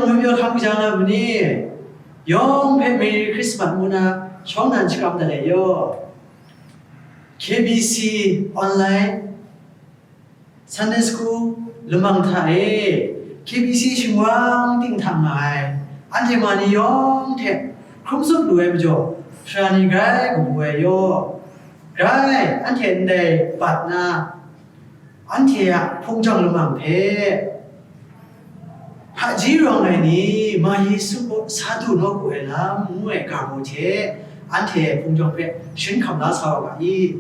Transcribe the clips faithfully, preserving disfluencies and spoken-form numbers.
Ngwi pyaw hkam kaja nga ma ni? Yawng hpe Merry Christmas ngu na shawng nnan shakram dat ai yaw. K B C online Sunday School lamang hta e, K B C shingwang ting hta nga ai anhte ma ni yawng hte hkrum tsup lu ai majaw, sara ni grai kabu ai yaw. Grai anhte ndai bat na, anhte a hpung jawng lamang hpe, hpaji rawng ai ni, ma Yesu gaw sa du naw ku ai lam ngu ai ga baw hte, anhte hpung jawng hpe sharin hkam la sa wa ga i.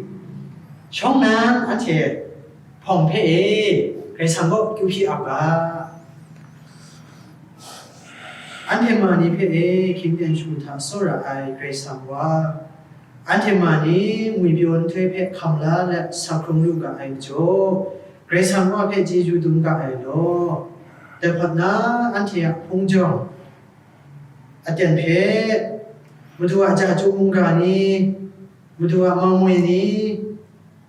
Shawng nnan anhte hpawng hpe e, Karai Kasang gaw kyu hpyi ap ga. Anhte ma ni hpe e, hkying ten shagu hta tsawra ai Karai Kasang wa, anhte ma ni ngwi pyaw nhtoi hpe hkam la let sa hkrung lu ga ai majaw, Karai Kasang wa hpe chyeju dum ga ai law. Dai hpawt na, anhte a hpung jawng aten hpe, Madu a ja chyu mungga ni, Madu a mangwi ni,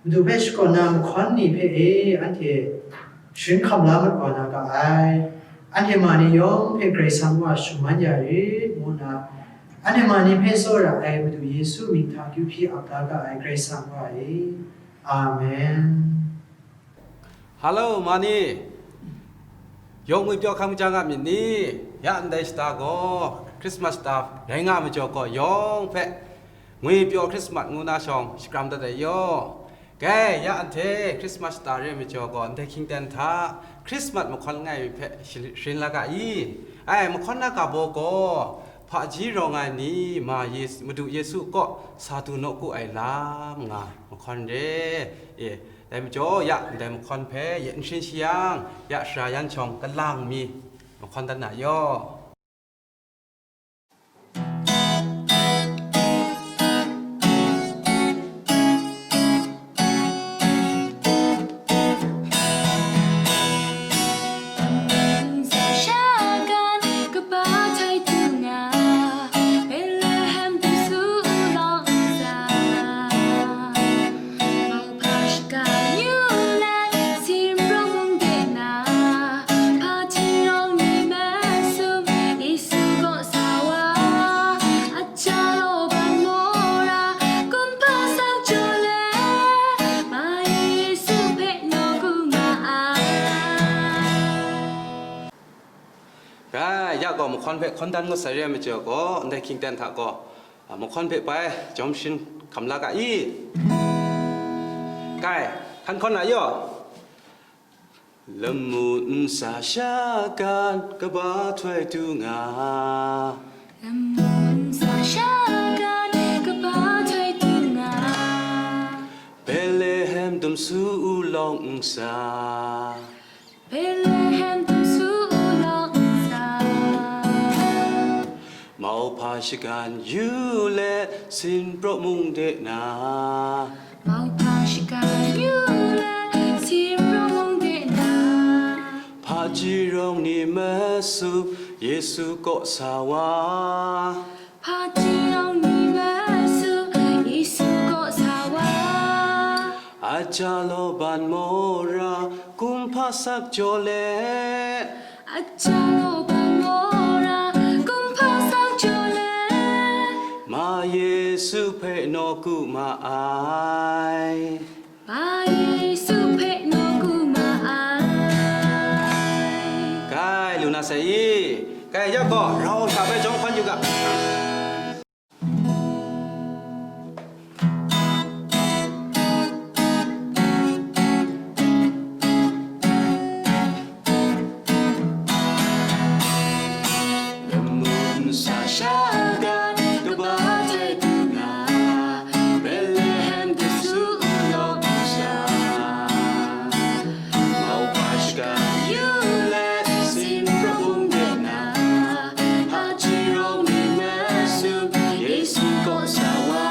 Madu hpe shakawn na mahkawn ni hpe e, anhte sharin hkam la mat wa na ga ai. Anhte ma ni yawng hpe Karai Kasang wa shaman ya rit, ngu nna, anhte ma ni hpe tsawra ai Madu Yesu mying hta kyu hpyi ap da ga ai Karai Kasang wa e. Amen. Hello, ma ni. Yawng ngwi pyaw hkam jang a myit ni? Ya ndai shata gaw Christmas shata rai nga majaw gaw, yawng hpe ngwi pyaw Christmas ngu na shawng shakram dat ai yaw. Gai, ya anhte Christmas shata re majaw gaw, ndai hkying ten hta Christmas mahkawn langai mi hpe shi-, sharin la ga i? Ai, mahkawn na ga baw gaw, hpaji rawng ai ni ma Yes-, Madu Yesu kaw sa du naw ku ai lam nga mahkawn re. E, dai majaw, ya ndai mahkawn hpe yet n sharin shi yang, ya sara yan shawng kalang mi mahkawn dat na yaw. Rai, ya gaw mahkawn hpe hkawn dan ngut sai re ai majaw gaw, ndai hkying ten hta gaw, a, mahkawn hpe bai jawm sharin hkam la ga i? Kai, hkan hkawn na yaw. Lamu ntsa shagan kaba htoi du nga. Lamu ntsa shagan kaba htoi du nga. Betlehem dum su u lawng ntsa. Betlehem dum su u lawng ntsa. Mauhpa shagan yu let sin praw mung de na. Mauhpa shagan yu let sin praw mung de na. Hpaji rawng ni matsup Yesu kaw sa wa. Hpaji rawng ni matsup Yesu kaw sa wa. Aja law ban mora kumhpa sak jaw let. Aja law ban mora kumhpa sak jaw let. Ma Yesu hpe naw ku ma ai. Ma Yesu hpe naw ku ma ai. Kai, lu na sai i? Kai, ya gaw, rau sha bai jawm hkan yu ga. Lamu ntsa shagan kaba htoi du nga, Betlehem dum su u lawng ntsa. Mauhpa shagan yu let sin praw mung de na, hpaji rawng ni matsup Yesu kaw sa wa.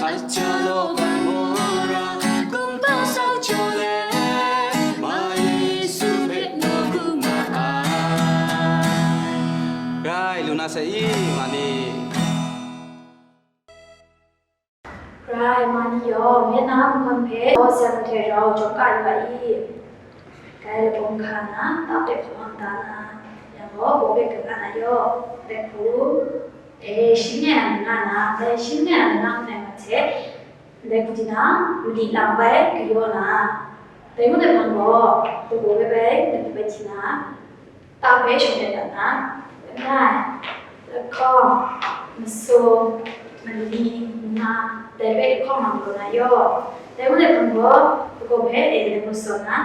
Aja law ban mora kumhpa sak jaw let, ma Yesu hpe naw ku ma ai. Rai, lu na sai i, ma ni? Rai, ma ni yawng, myit na mahkawn hpe, Karai Kasang hte rau jawm ka yu ga i. Dai labawng hka na, tap de hpawng da na, yang Gaw, baw hpe gat nga na yaw, ndai hku, e, shing nga ai nga na, dai shing nga ai nga ngai ma hte, ndai hku di na, mali lang bai kayaw na, dai ngut ai hpang gaw, dabaw bai bai, ndai hku bai hti na, ta hpe shawng dat dat na, langai, lahkawng, masum, mali, nga, dai bai lahkawng nga galaw na yaw, dai ngut ai hpang gaw, dabaw hpe, e, ndai ngut saw na,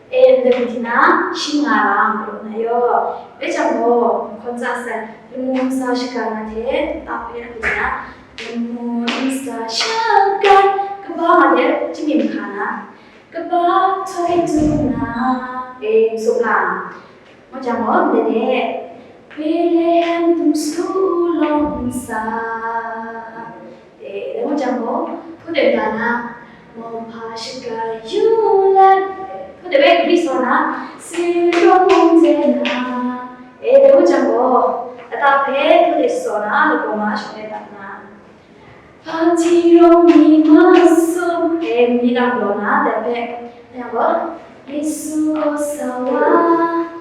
E, ndai hku di na, shing nga ra, nga na yaw. Dai jang gaw, mahkawn tsa sai, lamu ntsa shagan na hte, ta hpe na hku di na, lamu ntsa shagan, kaba nga hte, chyum mi mahka na, kaba htoi du na, e, sum nga. Ngut jang gaw, ndai de, Betlehem dum su lawng ntsa, E, dai ngut jang gaw, hput ai ga na, mauhpa shaga yu let, hput ai bai Gris wa na, Sinrawng mung de na. E, dai ngut jang gaw, lata hpe hput ai sa na, lagaw ma shawng ai dat na. Hpaji rawng ni ma sum, e, mi lang law na, dai hpe, dai gaw, Yesu gaw sa wa,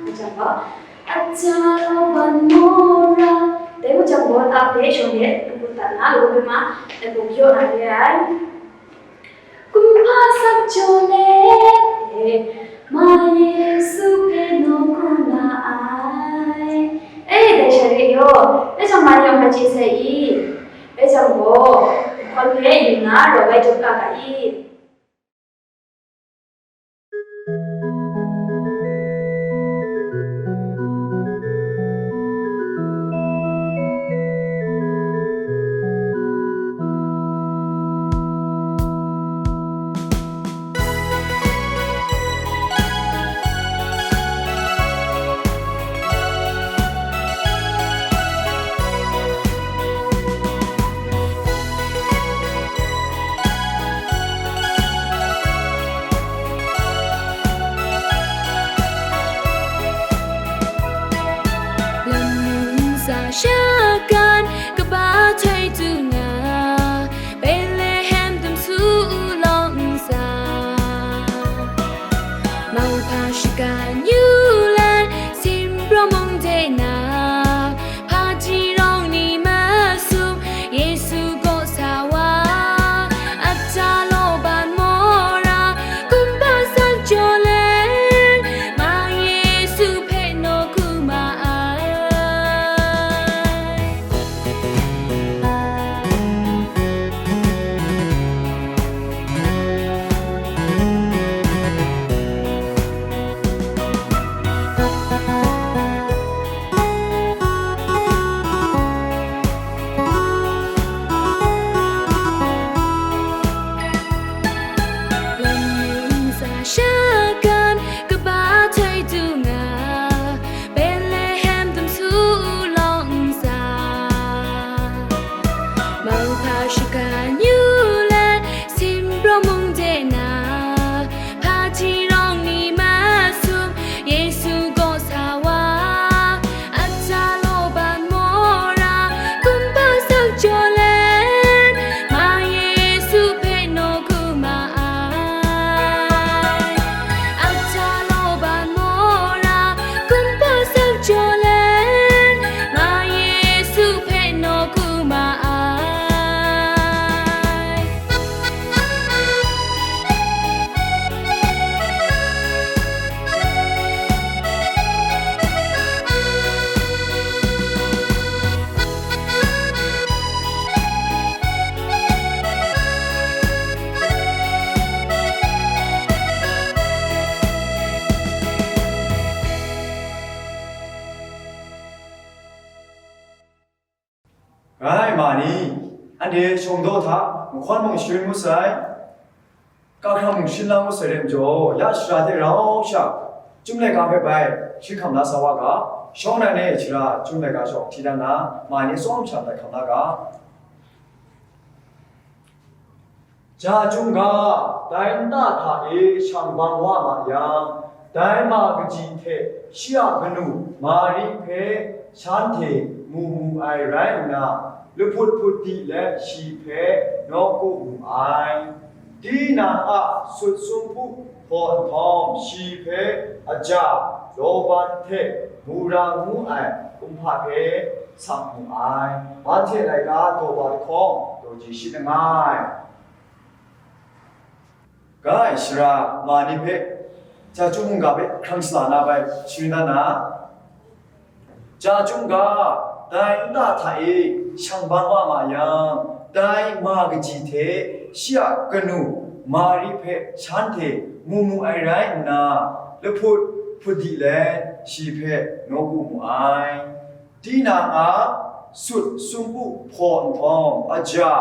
dai jang gaw, Aja law ban mora, dai ngut jang gaw, ta hpe shawng de, n-gun dat na, lagaw hpe ma, n-gun yaw na re ai. Kumhpa sak jaw let, e, ma Yesu hpe naw hku nga ai. E, dai sha re yaw, dai jang ma ni yawng hpa chye sai i, dai jang gaw, hkawn hpe yu nna, rau bai jawm ga ga i. Lamu ntsa shagan kaba htoi du nga, Betlehem dum su lawng ntsa, mauhpa shagan yu let, Sinrawng mung de na, hpaji rawng ni masum, Yesu gaw sa wa, aja law ban mora, kumhpa sak jaw let, ma Yesu hpe naw hku ma ai. Lamu ntsa shagan kaba htoi du nga, Betlehem dum su lawng ntsa, mauhpa shagan yu let, Sinrawng mung de na, hpaji rawng ni masum, Yesu gaw sa wa, aja law ban mora, kumhpa sak jaw let, ma Yesu hpe naw hku ma ai. Aja law ban mora, kumhpa sak jaw let, ma Yesu hpe naw hku ma ai. Rai ma ni, anhte shawng daw hta mahkawn mung sharin ngut sai, kahkra mung sharin la ngut sai re majaw, ya shara hte rau sha, Chyum laika hpe bai shi hkam la sa wa ga, shawng nnan e shara Chyum laika shawng hti dan na, ma ni tsawm sha dat hkam la ga. Ja chyum ga, dai nta hta e shang bang wa ma yang, dai ma kaji hte shi a kanu Mari hpe shanhte mu mu ai rai nna, lahput hput di let shi hpe nawku mu ai. Tinang a sut sumpu hpaw nhtawm, shi hpe aja, Laban hte Mura ngu ai kumhpa hpe sak mu ai. Mahte laika daw ba lahkawng daw ji shi langai. Ga ai sara ma ni hpe, Chyum mungga hpe hkrang sala na bai sharin da na, Chyum ga, dai nta hta e shang bang wa ma yang, dai ma kaji hte shi a kanu Mari hpe shanhte mu mu ai rai nna, lahput hput di let shi hpe nawku mu ai. Tinang a sut sumpu hpaw nhtawm, aja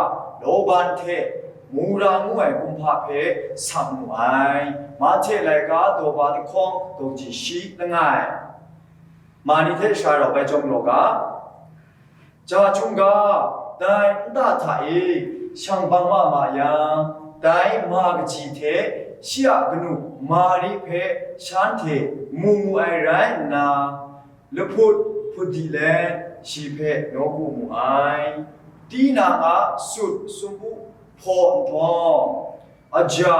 Laban hte Mura ngu ai kumhpa hpe sak mu ai. Mahte laika daw ba lahkawng daw ji shi langai. Ma ni hte sha rau bai jawm law ga, Chyum ga, dai nta hta e shang bang wa ma yang, dai ma kaji hte shi a kanu Mari hpe shanhte mu mu ai rai nna, lahput hput di let shi hpe nawku mu ai. Tinang a sut sumpu hpaw nhtawm, aja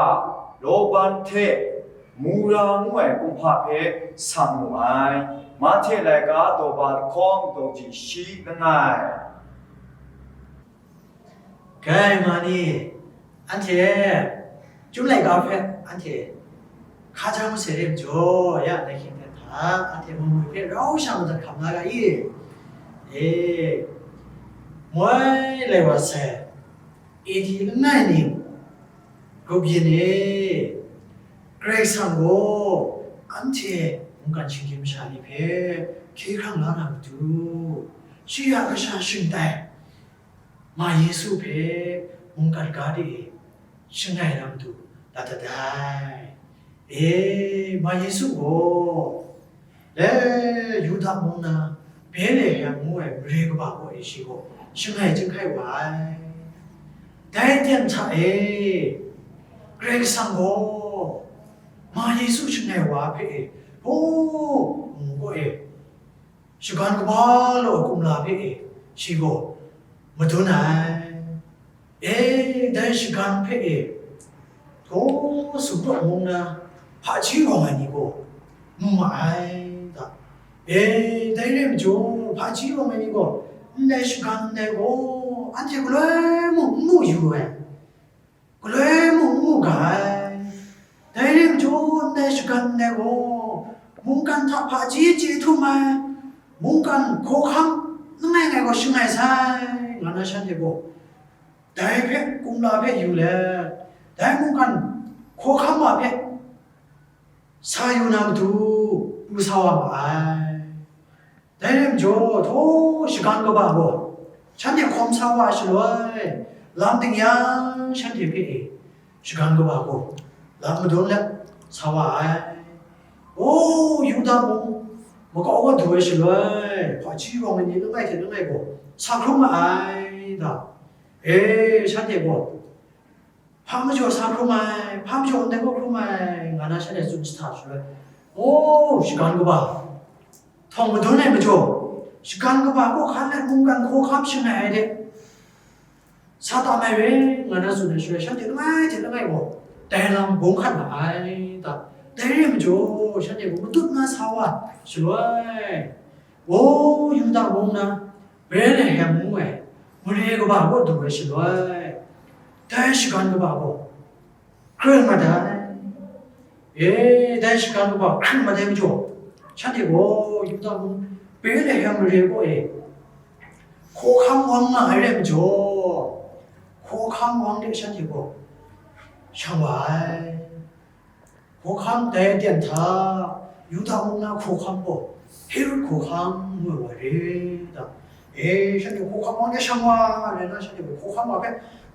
Laban hte Mura ngu ai kumhpa hpe sak mu ai. Mahte laika daw ba lahkawng daw ji shi langai. Kai ma ni, anhte Chyum laika hpe anhte hka jang masai re majaw, ya ndai hkying hte hta anhte mu mu hpe rau sha madat hkam la ga i? E, moi lai wa sai, A D langai ning grup yin e, Karai Kasang gaw anhte mungkan shinggyim masha ni hpe hkye hkrang la na matu, shi a kasha shingtai ma Yesu hpe mungkan ga de e shangai na matu dat dat ai. E, ma Yesu gaw, le, Yuda mung na Betlehem ngu ai mare kaba kaw e shi gaw shangai chyinghkai wa ai. Dai ten hta e, Karai Kasang gaw ma Yesu shangai wa hpe e, hpaw mu kaw e, shagan kaba law ai kumla hpe e, shi gaw madun ai. E, dai shagan hpe e, hpaw sumrawk mung na hpaji rawng ai ni gaw mu ma ai da. E, dai re majaw, hpaji rawng ai ni gaw ndai shagan ndai gaw anhte galoi mung n mu yu ai, galoi mung n mu ga ai. Dai re majaw, ndai shagan ndai gaw mungkan hta hpaji chye htum ai, mungkan hkawhkam langai ngai gaw shangai sai, nga na shanhte gaw dai hpe kumla hpe yu let, dai mungkan hkawhkam wa hpe sa yu na matu pru sa wa ma ai. Dai rai majaw, htaw shagan kaba gaw shanhte hkawm sa wa ai shaloi, lam ding yang shanhte hpe e shagan kaba gaw lam madun let sa wa ai. O, Yuda mung makau wa du ai shaloi, hpaji rawng ai ni langai hte langai gaw sa hkrum ma ai da. E, shanhte gaw hpa majaw sa hkrum ai, hpa majaw ndai gaw hkrum ai, nga na shanhte tsun jahta shaloi, o, shagan kaba htawng madun ai majaw, shagan kaba kaw hkan let mungkan hkawhkam shangai ai de, sa tam ai re, nga na tsun ai shaloi, shanhte langai hte langai gaw dai lam bung hkat ma ai da. Dai re majaw, shanhte gaw matut na sa wa shaloi, o, Yuda mung na Betlehem ngu ai mare kaba kaw du ai shaloi, dai shagan kaba gaw hkring mat ai. E, dai shagan kaba hkring mat ai majaw, shanhte gaw Yuda mung Betlehem mare kaw e hkawhkam wang nga ai rai majaw, hkawhkam wang de shanhte gaw shang wa ai. Hkawhkam dai aten hta, Yuda mung na hkawhkam gaw Herod hkawhkam ngu ai wa re da. E, shanhte hkawhkam wa de shang wa rai na, shanhte gaw hkawhkam wa hpe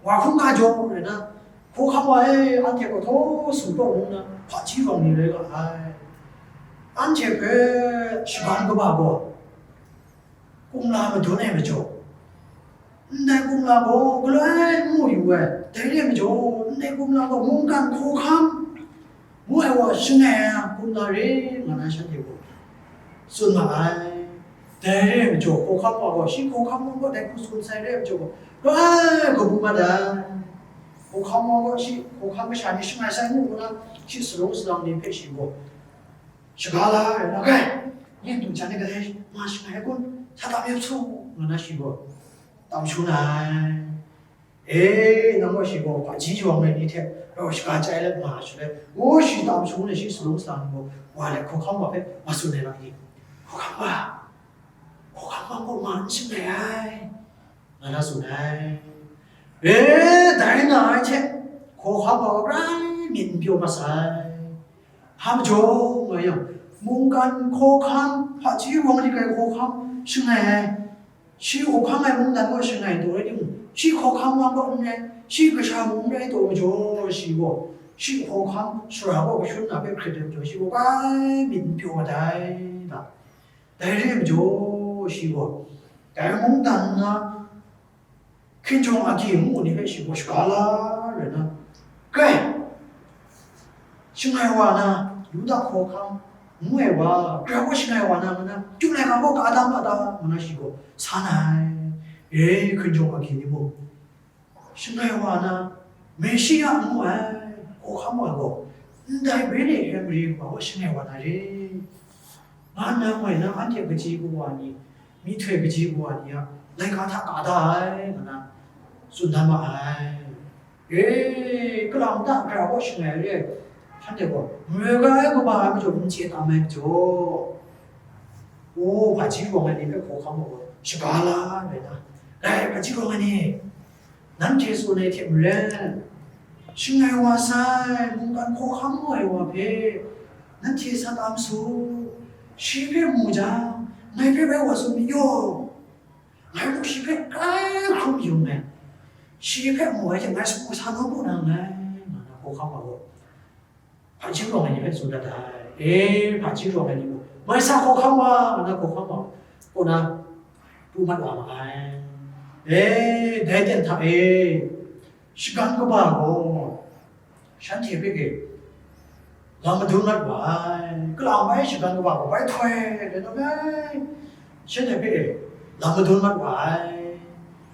wa hkrum ga jaw rai na, hkawhkam wa e, anhte gaw htaw sumpraw mung na hpaji rawng ni rai ga ai. Anhte hpe shagan kaba gaw kumla madun ai majaw, ndai kumla gaw galoi n mu yu ai. Dai re ai majaw, ndai kumla gaw mungkan hkawhkam ngu ai wa shangai ai kumla re, nga na shanhte gaw tsun ma ai. Dai re ai majaw, hkawhkam wa gaw shi hkawhkam wa gaw dai hku tsun sai re ai majaw gaw, galoi kabu mat ai. Hkawhkam wa gaw shi hkawhkam masha ni shangai sai ngu nna, shi sarawng salang ni hpe shi gaw Shaga la ai, na kai, yin du jan ni kadai ma shangai ai kun, sa tam yawp su, nga na shi gaw tam shu na ai. E, nang gaw shi gaw hpaji yawng ai ni hte rau shaga chyai let nga shaloi, ngu shi tam shu na shi salum salang ni gaw wa let hkawhkam wa hpe ma tsun ai ra i? Hkawhkam wa, hkawhkam wa gaw ma n shangai ai, nga na tsun ai. E, dai na ai hte hkawhkam wa gaw grai myit n pyaw mat sai. Hpa majaw nga yang, mungkan hkawhkam, hpaji yawng ni kai hkawhkam shangai ai, shi hkawhkam ai mungdan gaw shangai taw rai timung, shi hkawhkam wa gaw n rai, shi kasha mung n rai taw majaw, shi gaw shi hkawhkam sara gaw kashun na hpe hkrit ai majaw, shi gaw grai myit n pyaw mat ai da. Dai re ai majaw, shi gaw dai mungdan na hkinjawng agyi ngu ni hpe shi gaw shaga la rai na, kai, shangai wa na, Yuda hkawhkam ngu ai wa, Karai gaw shangai wa na, nga na, Kyu laika gaw ka da ma ta, nga na shi gaw sa na ai. E, hkinjawng agyi ni mung, shangai wa na, Meshia ngu ai hkawhkam wa gaw ndai Betlehem mare kaba gaw shangai wa na re, nga nna moi na, anhte kaji kawa ni, myihtoi kaji kawa ni a laika hta ka da ai, nga na tsun dan ma ai. E, kalang ta hkra gaw shangai re ai, shanhte gaw maroi ga ai kaba ai majaw n chye tam ai majaw, o, hpaji rawng ai ni hpe hkawhkam wa gaw shaga la ai na, dai hpaji rawng ai ni, nanhte tsun ai hte maren, shangai wa sai, mungkan hkawhkam wa ai wa hpe nanhte sa tam su. Shi hpe mu jang, ngai hpe rai wa tsun myit yaw, ngai mung shi hpe grai hkrum yu nngai. Shi hpe mu ai hte ngai sa nawku na nngai, nga na hkawhkam wa gaw, hpaji rawng ai ni hpe tsun dat ai. E, hpaji rawng ai ni mung, mai sa hkawhkam wa, nga na hkawhkam wa kaw na pru mat wa ma ai. E, dai ten hta e, shagan kaba gaw shanhte hpe e lam madun mat wa ai. Kalang bai shagan kaba gaw bai htoi let na bai, shanhte hpe e lam madun mat wa ai.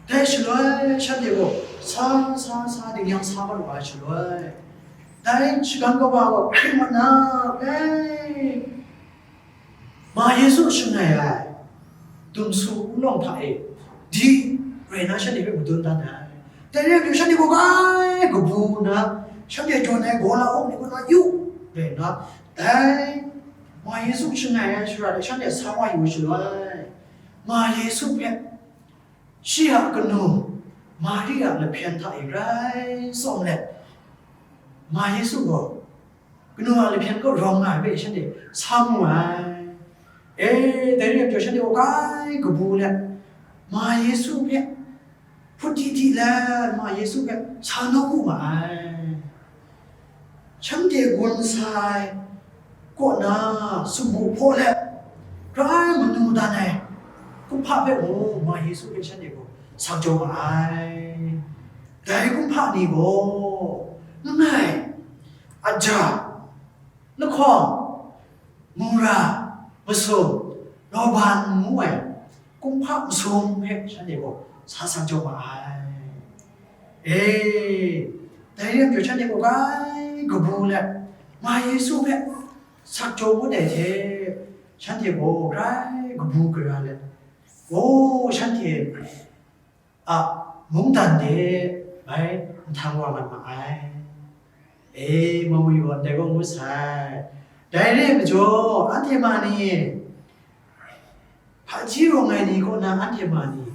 Dai shaloi shanhte gaw sa, sa, sa, dingnyang sa mat wa ai shaloi, dai shagan kaba gaw hkring mat na, e, ma Yesu shangai ai dumsu lawng hta e di rai na shanhte hpe madun dan ai. Dai rai yang, shanhte gaw grai kabu nna, shanhte jawn ai gaw la awng ni kaw na yu rai nna, dai ma Yesu shangai ai shara de shanhte sa wa yu shaloi, ma Yesu hpe shi a kanu Mari a lahpyen hta e grai tsawm let, ma Yesu gaw kanu a lahpyen kaw rawng nga ai hpe shanhte sa mu ai. E, dai re ai majaw shanhte gaw grai kabu let, ma Yesu hpe hput di di let, ma Yesu hpe sa nawku ma ai. Shanhte gun sa ai kaw na sumpu hpaw let, grai manu dan ai kumhpa hpe mung, ma Yesu hpe shanhte gaw sa jaw ma ai. Dai kumhpa ni gaw, langai, aja, lahkawng, mura, masum, lawban ngu ai kumhpa masum hpe shanhte gaw sa sak jaw ma ai. E, dai re ai majaw shanhte gaw grai kabu let, ma Yesu hpe sak jaw ngut ai hte, shanhte gaw grai kabu gara let, o, shanhte a mungdan de bai nhtang wa mat ma ai. E, mamu yu ndai gaw ngu sai. Dai re ai majaw, anhte ma ni, hpaji rawng ai ni kaw na anhte ma ni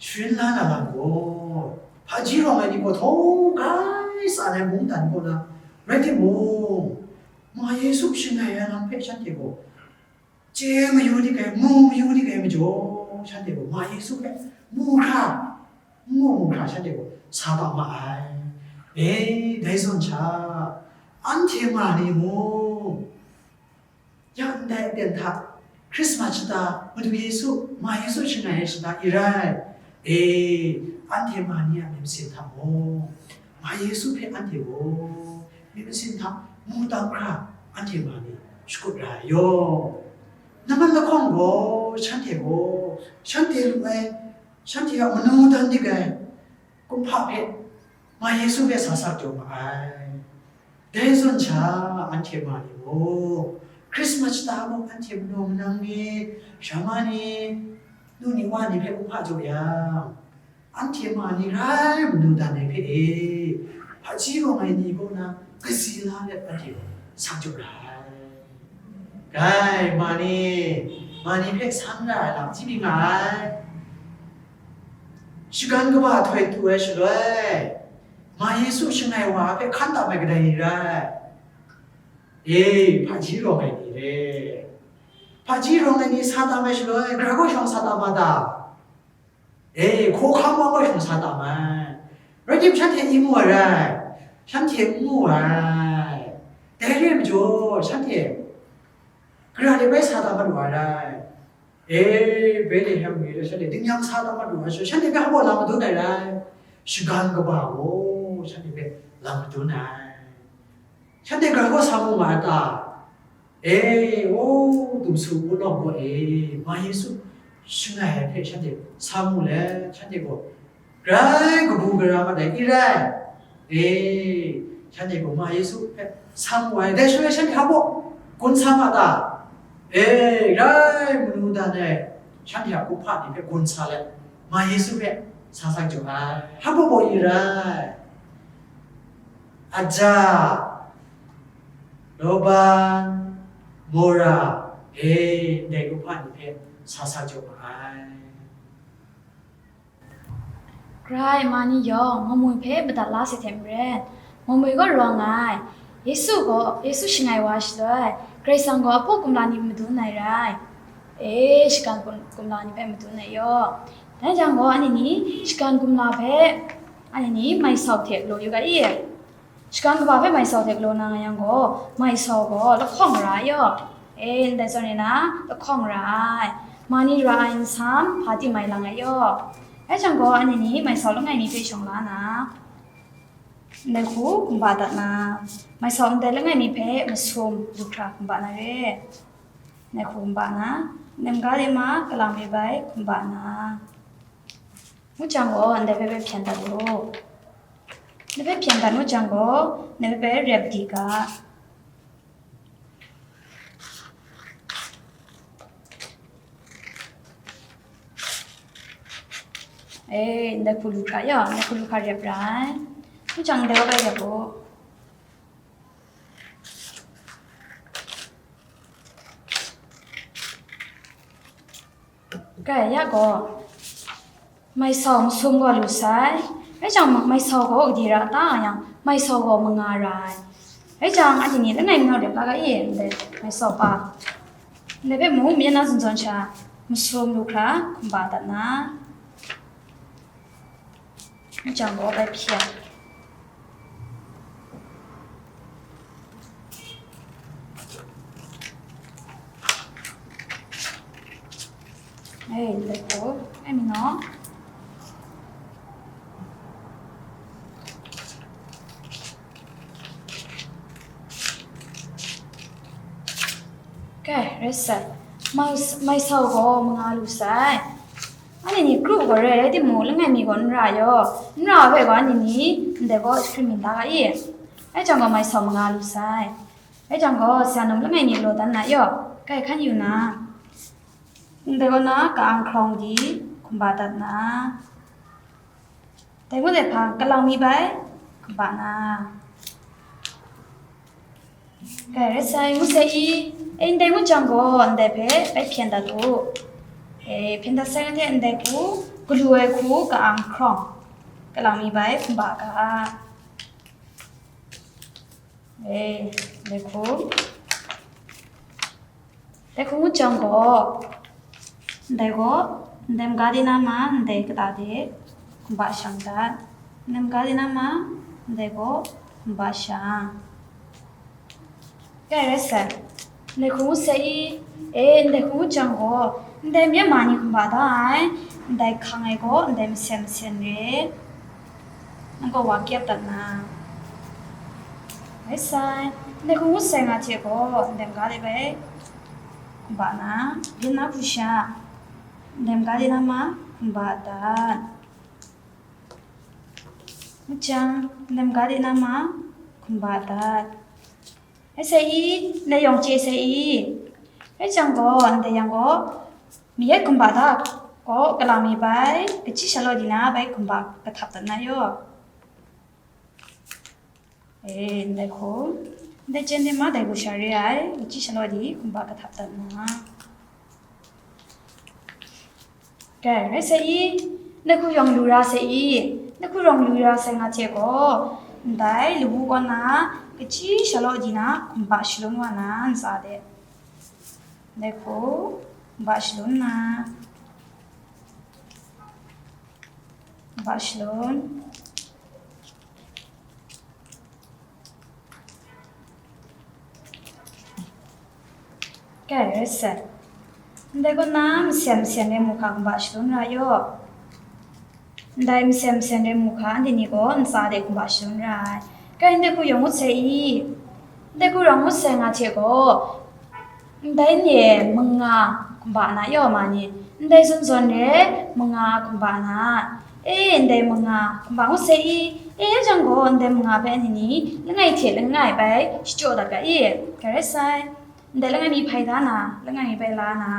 sharin la na lam gaw, hpaji rawng ai ni gaw htaw grai tsan ai mungdan kaw na rai timung, ma Yesu shangai ai lam hpe shanhte gaw chye mayu dik ai, mu mayu dik ai majaw, shanhte gaw ma Yesu hpe mu hkra, n mu mu hkra shanhte gaw sa tam ma ai. E, dai zawn sha, anhte ma ni mung, ya ndai aten hta, Hkrismas shata, Madu Yesu, ma Yesu shangai ai shata i rai. E, anhte ma ni a myit masin hta mung, ma Yesu hpe anhte gaw myit masin hta mu tam hkra, anhte ma ni shakut ra ai yaw. Namman lahkawng gaw, shanhte gaw, shanhte lu ai, shanhte a manu dan dik ai kumhpa hpe, ma Yesu hpe sa sak jaw ma ai. Dai zawn sha, anhte ma ni mung, Krismas shata mung anhte manaw manang ni, shamma ni, nu ni wa ni hpe kup hpa jaw yang, anhte ma ni rai manu dan ai hpe e, hpaji rawng ai ni kaw na kazi la let anhte sa jaw ra ai. Gai, ma ni, ma ni hpe san ra ai lam chyeju nga ai. Shagan kaba htoi tu ai shaloi, ma Yesu shangai wa hpe hkan tam ai kadai ni rai? E, hpaji rawng ai ni re. Hpaji rawng ai ni sa tam ai shaloi, gara kaw shawng sa tam ma ta? E, hkawhkam wa kaw shawng sa tam ai. Rai tim, shanhte n mu ai rai. Shanhte n mu ai. Dai re ai majaw, shanhte gara de bai sa tam mat wa ai rai. E, Betlehem ni le shanhte dingyang sa tam mat wa ai, shanhte hpe hpa lam madun ai rai. Shagan kaba gaw shanhte hpe lam madun ai. Shanhte gara kaw sa mu nga ai ta? E, o, dumsu wunawng kaw e, ma Yesu shangai ai hpe shanhte sa mu let, shanhte gaw grai kabu gara mat ai n rai? E, shanhte gaw ma Yesu hpe sa mu ai, dai shaloi shanhte hpa baw gun sa nga ta? E, rai manu dan ai shanhte a kup hpa ni hpe gun sa let, ma Yesu hpe sa sa jaw ai. Hpa baw baw n rai? Aja, Laban, Mora, e, ndai kup hpa ni hpe sa sa jaw ma ai. Grai ma ni yawng, mamwi hpe madat la sai hte maren, mamwi gaw rawng ai. Yesu gaw, Yesu shangai wa shaloi, Karai Kasang gaw apu kumla ni madun ai rai. E, shagan kum-, kumla ni hpe madun ai yaw. Dai jang gaw, anhte ni shagan kumla hpe, anhte ni mai sau hte galaw yu ga i? Shagan kaba hpe mai sau hte galaw na nga yang gaw, mai sau gaw lahkawng ra ai yaw. E, ndai zawn e na, lahkawng ra ai. Ma ni ra ai nsam, hpa tim mai lang ai yaw. Rai jang gaw, anhte ni mai sau langai mi hpe shawng la na, ndai hku kumba dat na, mai sau ndai langai mi hpe masum lu hkra kumba na re. Ndai hku kumba na, nem ga de ma, kalang mi bai kumba na. Ngu jang gaw, ndai hpe bai hpyen dat u. Ndai hpe hpyen dat ngu jang gaw, ndai hpe bai rep di ga. E, ndai hku lu hkra ya, ndai hku lu hkra rep ra ai. Ngu jang, ndai wa bai rep u. Kai, ya gaw, mai sau masum gaw lu sai. Rai jang, mai sau gaw gade ra ta nga yang, mai sau gaw manga ra ai. Rai jang, anhte ni langai mi naw rep la ga i, ndai mai sau pa. Ndai hpe mung, myen na zawn zawn sha, masum lu hkra, kumba dat na. Ngu jang gaw bai hpyen. E, ndai hku, e mi naw. Kai, rai sai. Mai, mai sau gaw manga lu sai. Anhte ni kru gaw rai, rai timung, langai mi gaw n ra yaw. N ra ai hpe gaw, anhte ni ndai gaw ice cream mi da ga i? Rai jang gaw, mai sau manga lu sai. Rai jang gaw, sa num langai mi law dan na yaw. Kai hkan yu na, ndai gaw na ka-ang hkrawng di hkumba dat na. Dai ngut ai hpang, kalang mi bai hkumba na. Kai rai sai, ngu sai i, e, ndai ngut jang gaw, ndai hpe bai hpyen dat u. E, hpyen dat sai ngai hte ndai hku, galu ai hku ka-ang hkrawng, kalang mi bai hkumba ga. E, ndai hku. Dai hku ngut jang gaw, ndai gaw, ndai maga de na ma, ndai kata de, kumba shang dat. Ndai maga de na ma, ndai gaw, kumba shang. Kai rai sai. Ndai hku ngut sai i, e, ndai hku ngut jang gaw, ndai myen ma ni kumba da ai, ndai hkang ai gaw, ndai masen masen re. Nang gaw wa kyep dat na. Rai sai, ndai hku ngut sai nga hte gaw, ndai maga de bai kumba na, byin na hku sha, ndai maga de na ma, kumba dat. Ngu jang, ndai maga de na ma, kumba dat. Rai sai i, ndai yawng chye sai i. Rai jang gaw, ndai yang gaw, mayat hkumba da gaw, kalang mi bai, kachyi sha law di na bai hkumba kahtap dat na yaw. E, ndai hku, ndai chyen de ma dai hku sha re ai, kachyi sha law di hkumba kahtap dat na. Rai, rai sai i, ndai hku yawng lu ra sai i, ndai hku yawng lu ra sai nga hte gaw, ndai lawu kaw na, kachyi sha law di na, hkumba shalun wa na ntsa de. Ndai hku, hkumba shalun na, hkumba shalun. Rai sai. Ndai kaw na, masyan masyan rai mu hka hkumba shalun ra yaw. Ndai masyan masyan rai mu hka, anhte ni gaw ntsa de hkumba shalun ra ai. Rai, ndai hku yawng ngut sai i. Ndai hku yawng ngut sai nga hte gaw, ndai ni manga hkumba na yaw ma ni, ndai zawn zawn re manga hkumba na, e, ndai manga hkumba ngut sai i, e, jang gaw ndai manga hpe ni ni langai hte langai bai shachyaw dat ga i, rai sai, ndai langai mi hpai da na, langai mi bai la na,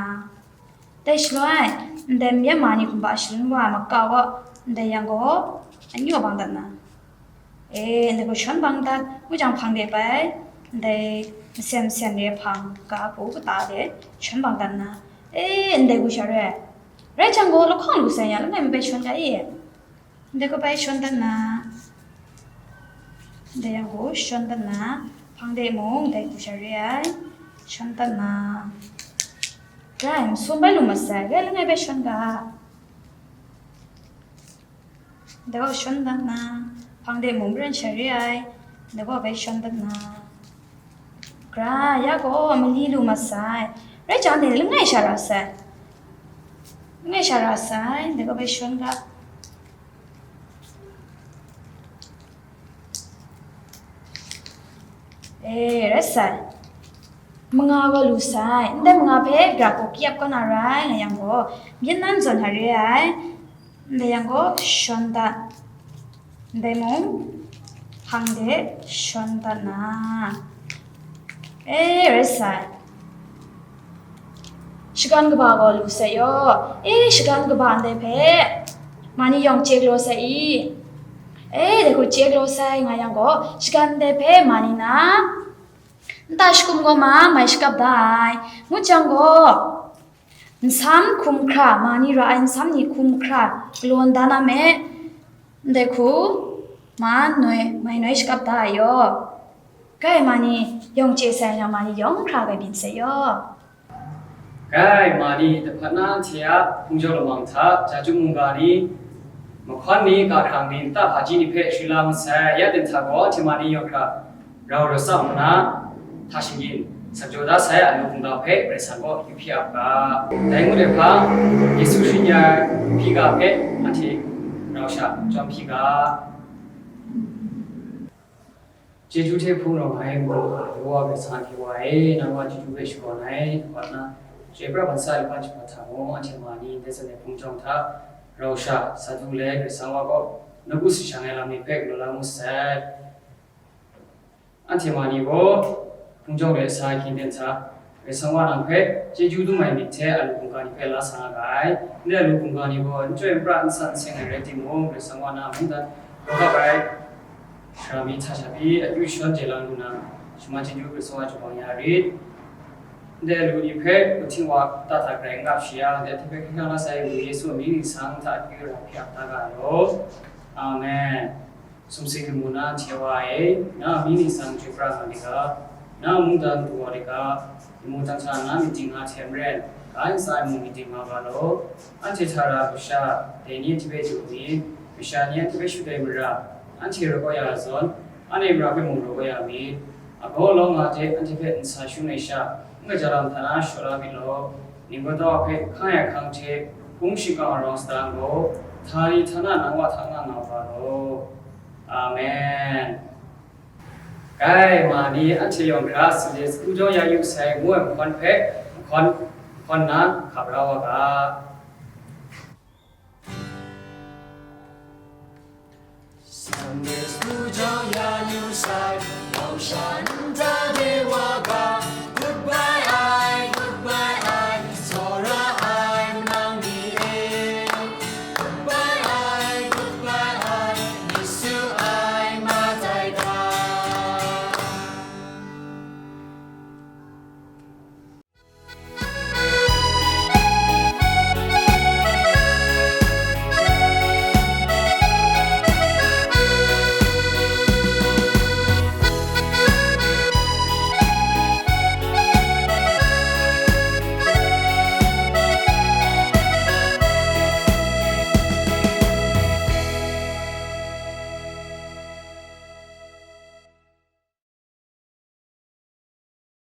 dai shaloi, ndai mayat ma ni hkumba shalun wa ai maka gaw, ndai yang gaw, anyu bang dat na. E, ndai hku shawn bang dat, ngu jang hpang de bai, ndai masyan masyan re hpang ga hku kata de shawn bang dat na. E, ndai hku sha re. Rai jang gaw, lahkawng lu sai ya, langai mi bai shawn ga i. Ndai hku bai shawn dat na. Ndai yang gaw shawn dat na. Hpang de mung, ndai hku sha re ai. Shawn dat na. Rai, masum bai lu masai, rai langai bai shawn ga. Ndai gaw shawn dat na, hpang de mung maren sha re ai, ndai gaw bai shawn dat na. Gra, ya gaw mali lu masai, rai jang de langai sha ra sai. Langai sha ra sai, ndai gaw bai shawn ga. E, rai sai. Manga gaw lu sai, ndai manga hpe gra gaw kayap kau na rai, nga yang gaw, myen nan zawn hta re ai. Ndai yang gaw shawn dat, ndai mung hpang de shawn dat na. E, rai sai. Shagan kaba gaw lu sai yaw. E, shagan kaba ndai hpe, ma ni yawng chye galaw sai i. E, dai hku chye galaw sai nga yang gaw, shagan ndai hpe ma ni na, nta shakum gaw ma mai shakap da ai. Ngut jang gaw, nsam hkum hkra, ma ni ra ai nsam ni hkum hkra galaw da na me, ndai hku ma noi, mai noi shakap da ai yaw. Gai ma ni yawng chye sai yang, ma ni yawng hkra gai byin sai yaw. Gai ma ni, dahpat na anhte a hpung jaw lamang hta, chyeju mungga ni, mahkawn ni, kahkrang ni, nta hpaji ni hpe shwi la masai, ya ting hta gaw, anhte ma ni yawng hkra rau rawt sa nna, hta shinggyim sa jaw da sai, alu hkungga hpe Karai Kasang gaw yu hpyi ap ga. Dai ngut ai hpa, Yesu shi nya ai hpyi ga hpe anhte rau sha chyawm hpyi ga. Chyeju hte hpung rawng ai Madu Karai Kasang, Hte wa e, nang wa chyeju hpe shakawn ai, dahpat na, chyoi pra ban sa ai laban jahpat hta mung, anhte ma ni ndai zawn e hpung jawng hta rau sha sa du let, Karai Kasang wa gaw nawku si shang ai lam ni hpe galaw la mu sai. Anhte ma ni gaw hpung jawng de sa ai hkying ten hta, Karai Kasang wa nang hpe chyeju dum ai myit hte alu hkungga ni hpe la sa nga ga ai. Ndai alu hkungga ni gaw n chyoi n pra n san n seng ai rai timung, Karai Kasang wa na mungdan hkap ai sara mi hta sha pyi akyu shawn chye la lu na, shaman chyeju Karai Kasang wa chye bang ya rit. Ndai alu ni hpe, gumhpraw wa ta hta garai n gap shi yang, ndai hte hpe hkrai hkang la sai Madu Yesu a mying ningsang hta akyu ra hpyi ap da ga ai law. Amen. Sumsing lamu na hte wa e, na a mying ningsang chyoi pra nga myit ga, na a mungdan du wa myit ga, lamu dan hta na myit ding nga hte maren, ga ntsa e mung myit ding nga ga law. Anhte htara kasha, dai ni anhte hpe du myit, kasha ni anhte hpe shut ai mara, anhte rawt kau ya ai zawn, anhte mara hpe mung rawt kau ya myit. Agaw lawng nga hte anhte hpe n sa shun ai sha, n kaja lam hta na shaw la myit law. Ning kau tau hpe hkang ai ahkang hte hpung shingkang arawng sadang gaw, htani htana nang wa hta nga nga wa law. Amen. Gai ma ni anhte yawng hkra Sunday School jaw ya yu sai ngu ai mahkawn hpe mahkawn, mahkawn na hkap ra wa ga. Sunday School jaw ya yu sai, gaw sha